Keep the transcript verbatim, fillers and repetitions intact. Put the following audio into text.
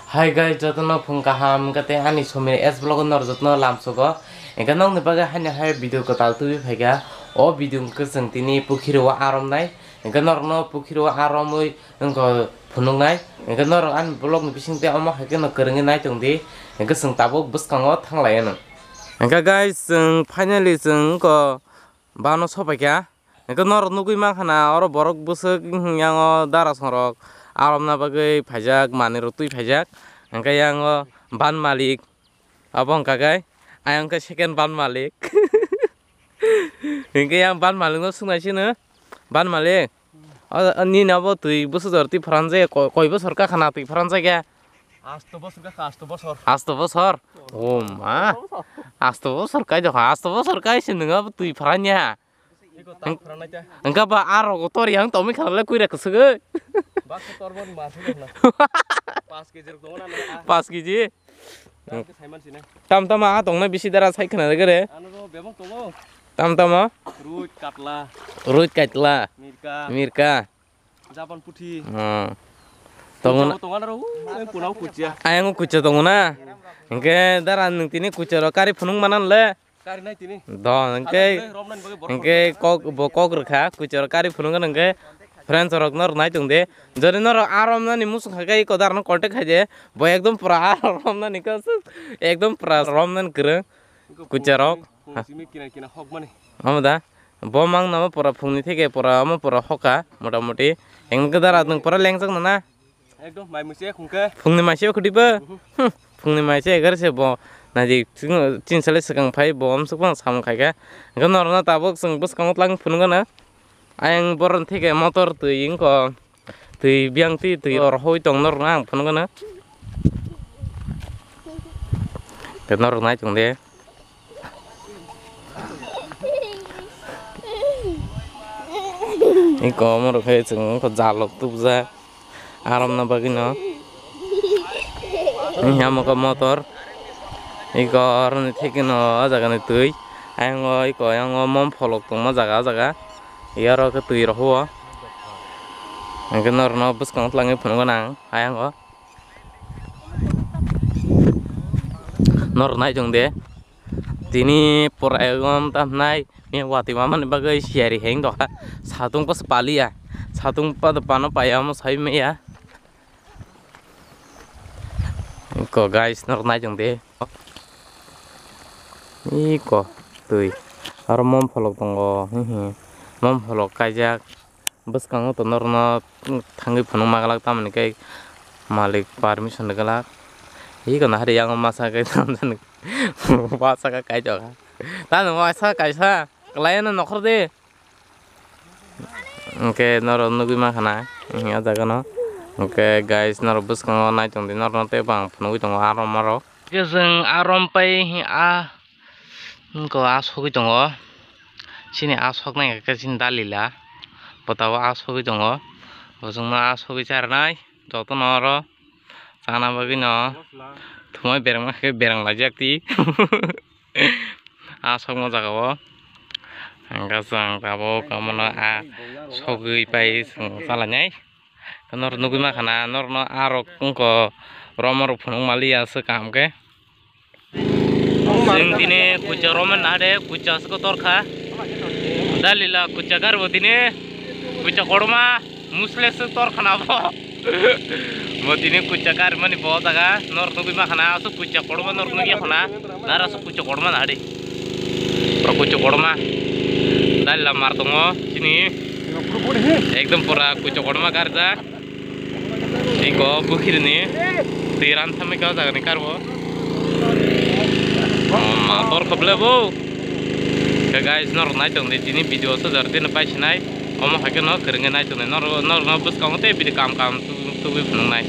Hi guys, jotono phung kaham, hwnkhe tei ani Somir S vlog no jotono lamsogo. Hwnkhe nokni bagwi haino hai video kwtal tubui phaikha. O video hwnkhe chwng tini pukhirao aromnai. Hwnkhe norokno pukhirao aromwi wngkha phunuknai. Hwnkhe norok ani vlog ni bising tei omo hai kheno kwrwngwi nai tongdi. Hwnkhe chwng tabuk bwskango thanglai anw. Hwnkhe guys, chwng finally chwng wngkha bano sopaikha. Hwnkhe norok nugwi mankha na, oro borok bwswk wngya o darasongrok aromna bagwi phaijak, manwirok twi phaijak. Hwnkhe yang o ban malik, abo wngkha khe ayang khe second ban malik. Hwnkhe yang ban malikno swngnai sino, "Ban malik, o, o nini abo twi bwswk jora twi pharanjak, ko-, koi bosor kakha na twi pharanjak ya?" Asto bosor kakha, asto bosor. Asto bosor? O ma. Asto bosor kai jokha, asto bosor kai se nwng abo twi pharanya. Eko tak pharanai ta. Hwnkhe ba a rogo tor yang tongwi kha le kuira kwswgwi. Baksa tor boni mas hwnwi hwnna. Paanch kg rok tongo na nang a. Paanch kg? Dam khe saiman sina. Tam tama a tongnai bisi dara sai khna gere. Ano ro bebak tongo. Tam tama? Ruit katla. Ruit katla. Mirka. Mirka. Japan puthi. Hmm. Tongo na. Tongo na ro, u, ang punao kuchia. Ayang kuchia tongo na. Hwnkhe dara nwng tini kuchia ro kari phunuk manan le. Kari nai tini. Do, hwnkhe, hwnkhe kok, bo kok rwkha, kuchor kari phunukgwn hwnkhe friends rok norok nai tongde. Jodi norok aromnani muchung khaikhe iko darno contact khaide, bo ekdom pura aromnani khe ekdom pura romnani kwrwng kuchorok. Simi kina kina hokmani. Omo da, bo mang namo pura phungni theke pura omo pura hoka, motamoti. Hwnkhe dara nwng pura lengjak nana. Ekdom mai muise khungkhe. Phungni maise khudi bo. Mhm. Hmm, phungni maise egar se bo. Naji ching, ching sale swkang phai bo om swkang samung khaikha. Hwnkhe norokno tabuk chwng bwskango tlang phunukgana. Ayang borok theke motor twi wngkho. Twi biyang twi twi oro hoi tong norokno ang phunukgana. Tei norok nai tongde. Iko omo rok khe chwng wngkha jalok tubujak aromna bagwino. Wngya omo khe motor. Iko aroni thekeno o jagani twi. Ayang o iko ayang o mom pholok tongma jaga o jaga. Iyaro khe twi rw-o. Hwnkhe norokno bwskango twlangwi phunukgana ang ayang o. Norok nai tongde. Tini pura ekdom tamnai ni watwi mamani bagwi siyari heng doha. Satung pas paliya. Satung pa pano paya omo sai maya. Ko guys, norok nai tongde. Iko twi. Aro mom pholok tongo. Hihi. Mom pholok kaijak. Bwskango to norokno thangwi phunukma glak, tamoni khe malik permission rwglak. Iko nahari yang masa khe tamjani masa khe kaijakha. Tamo masa kaisa kwlaiano nokhor de. Hwnkhe norok nugwi mankha na, o jagano. Hwnkhe guys, norok bwskango nai tongdi, norokno teibo ang phunugwi tongo arom aro. Hwnkhe chwng arom pai a Wngkha o a sogwi tongo. Chini a soknai hwnkhe chini dalila. Botabo a sogwi tongo. Bo chwngno a sogwi charwnai. Jotono oro chana bagwino thumai berengma khe bereng laijak twi. A sokma jaga o. Hwnkhe chwng tabuk omono a sogwi pai chwng chalainai. Norok nugwi mankha na, norokno a rok wngkha romorok phunuk maliya aswk kaham khe. Chwng tini kucha romani nahade, kucha se kotor kha. Dalila kucha gari bo tini, kucha kotorma, musle se tor khana bo. Bo tini kucha gari mani bo jaga, nor nugwi ma khana, aswk kucha kotorma nor nugwi khana, nara aswk kucha kotorma nahade. Pro kucha kotorma. Dalila mar tongo, tini. Ekdom pura kucha kotorma gari jak. Iko bukhirni twi ran thamwi ka jagani karbo. Oh, ma tor khoble bo. Khe guys, norok nai tongdi tini video so jar tini pai sinai. Omo hai khe no kwrwngwi nai tongnai. Norok, norok no bwskango tei video kam kam tu, tubui phunuknai.